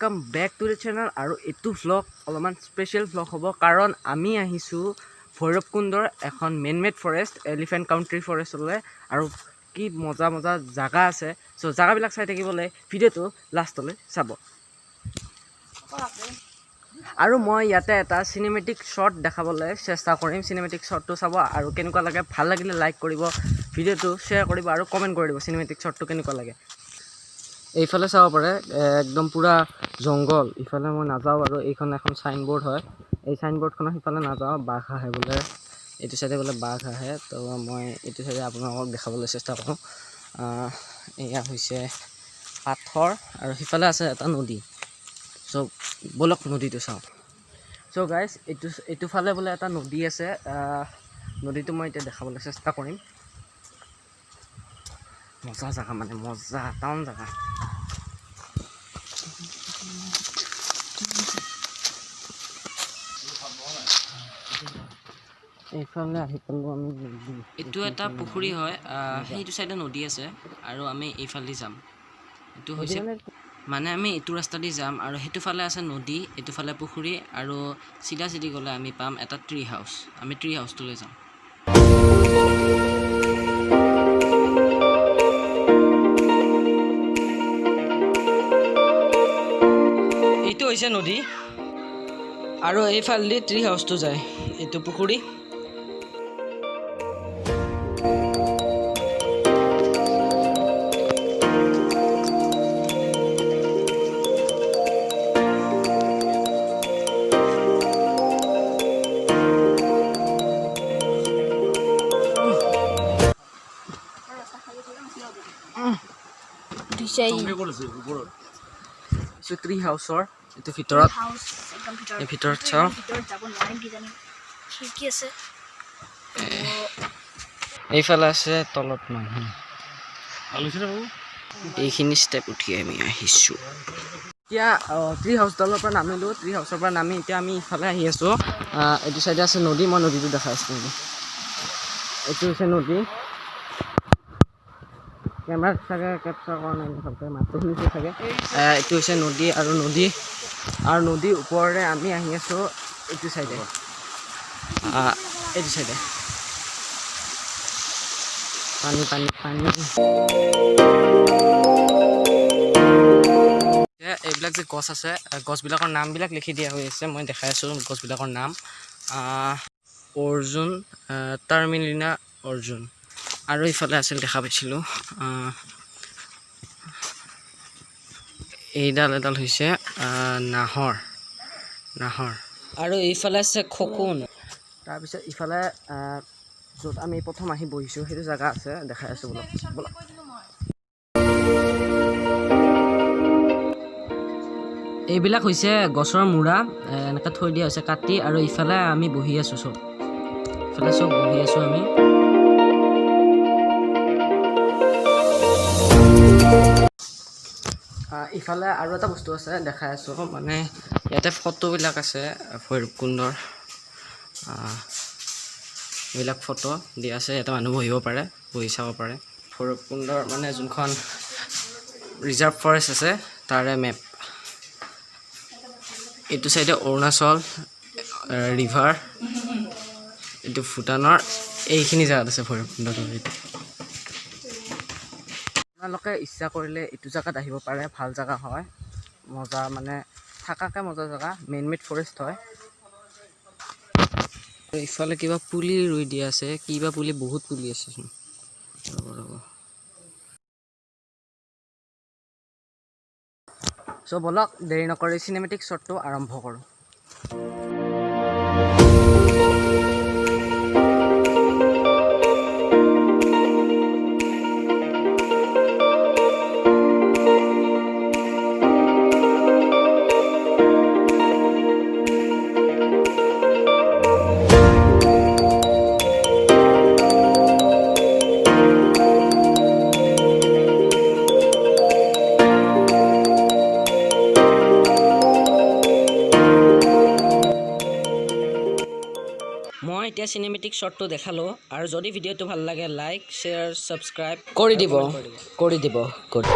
Welcome back to the channel. আৰু এইটো vlog অলপমান স্পেচিয়েল ভ্লগ হ'ব, কাৰণ আমি আহিছোঁ ভৈৰৱকুণ্ডৰ এখন মেনমেড ফৰেষ্ট, এলিফেণ্ট কাউণ্ট্ৰি ফৰেষ্টলৈ। আৰু কি মজা মজা জাগা আছে! চ' জাগাবিলাক চাই থাকিবলৈ ভিডিঅ'টো লাষ্টলৈ চাব। আৰু মই ইয়াতে এটা চিনেমেটিক শ্বট দেখাবলৈ চেষ্টা কৰিম। চিনেমেটিক শ্বটটো চাব আৰু কেনেকুৱা লাগে, ভাল লাগিলে লাইক কৰিব, ভিডিঅ'টো শ্বেয়াৰ কৰিব আৰু কমেণ্ট কৰি দিব চিনেমেটিক শ্বটটো কেনেকুৱা লাগে। এইফালে চাব পাৰে, একদম পূৰা জংঘল। ইফালে মই নাযাওঁ। আৰু এইখন এখন চাইনবোৰ্ড হয়। এই চাইনবোৰ্ডখনৰ সিফালে নাযাওঁ, বাঘ আহে বোলে। এইটো চাইডে বোলে বাঘ আহে। তো মই এইটো চাইডে আপোনালোকক দেখাবলৈ চেষ্টা কৰোঁ। এয়া হৈছে পাথৰ আৰু সিফালে আছে এটা নদী। চ' ব'লক, নদীটো চাওঁ। চ' গাইজ, এইটো ফালে বোলে এটা নদী আছে। নদীটো মই এতিয়া দেখাবলৈ চেষ্টা কৰিম। মজা জেগা, মানে মজা টাউন জেগা। এইফালে আহি পালোঁ আমি নদী। এইটো এটা পুখুৰী হয়। সেইটো চাইডে নদী আছে আৰু আমি এইফালেদি যাম। এইটো হৈছে মানে আমি এইটো ৰাস্তা দি যাম আৰু সেইটো ফালে আছে নদী, এইটো ফালে পুখুৰী আৰু চিধা চিধি গ'লে আমি পাম এটা ট্ৰি হাউচ। আমি ট্ৰি হাউচটোলৈ যাম। এইটো হৈছে নদী আৰু এইফালেদি ট্ৰি হাউচটো যায়। এইটো পুখুৰী। এইটো ট্ৰি হাউচৰ এইটো ভিতৰত। হাউচ একদম ভিতৰত। এই ভিতৰত চাওঁ। ভিতৰত যাব নোৱাৰিম কিজানি, খিৰিকী আছে। এইফালে আছে তলত মানুহ। এইখিনি ষ্টেপ উঠি আমি আহিছোঁ। এতিয়া ট্ৰি হাউচডালৰ পৰা নামিলোঁ। ট্ৰি হাউচৰ পৰা নামি এতিয়া আমি ইফালে আহি আছোঁ। এইটো চাইডে আছে নদী। মই নদীটো দেখাই আছোঁ। এইটো হৈছে নদী। কেমেৰাত চাগে কেপচাৰ কৰা নাই ভালকৈ, মাতটো শুনিছে চাগে। এইটো হৈছে নদী আৰু নদীৰ ওপৰেৰে আমি আহি আছোঁ এইটো চাইডে। এইটো চাইডে পানী, পানী, পানী। এইবিলাক যে গছ আছে, গছবিলাকৰ নামবিলাক লিখি দিয়া হৈ আছে। মই দেখাই আছোঁ গছবিলাকৰ নাম। অৰ্জুন, টাৰ্মিলিনা অৰ্জুন। আৰু ইফালে আছিল, দেখা পাইছিলোঁ। এইডাল এডাল হৈছে নাহৰ, নাহৰ। আৰু এইফালে আছে খকুন। তাৰপিছত ইফালে য'ত আমি প্ৰথম আহি বহিছোঁ, সেইটো জেগা আছে, দেখাই আছোঁ। ব'লক, ব'লক। এইবিলাক হৈছে গছৰ মূৰা, এনেকৈ থৈ দিয়া হৈছে কাটি। আৰু ইফালে আমি বহি আছোঁ চব, ইফালে চব বহি আছোঁ আমি। ইফালে আৰু এটা বস্তু আছে, দেখাই আছোঁ। মানে ইয়াতে ফটোবিলাক আছে ভৈৰৱকুণ্ডৰ। এইবিলাক ফটো দিয়া আছে। ইয়াতে মানুহ বহিব পাৰে, বহি চাব পাৰে। ভৈৰৱকুণ্ডৰ মানে যোনখন ৰিজাৰ্ভ ফৰেষ্ট আছে, তাৰে মেপ। এইটো চাইডে অৰুণাচল ৰিভাৰ, এইটো ভূটানৰ। এইখিনি জেগাত আছে ভৈৰৱকুণ্ডটো। এইটো আপোনালোকে ইচ্ছা কৰিলে এইটো জেগাত আহিব পাৰে। ভাল জেগা হয়, মজা, মানে থাকাকৈ মজা জেগা। মেনমেড ফৰেষ্ট হয়। ইফালে কিবা পুলি ৰুই দিয়া আছে। কিবা পুলি, বহুত পুলি আছেচোন। ৰ'ব, ৰ'ব। চ' ব'লক, দেৰি নকৰি চিনেমেটিক শ্বটটো আৰম্ভ কৰোঁ। মই এতিয়া চিনেমেটিক শ্বটটো দেখালোঁ। আৰু যদি ভিডিঅ'টো ভাল লাগে, লাইক, শ্বেয়াৰ, ছাবস্ক্ৰাইব কৰি দিব, কৰি দিব, কৰি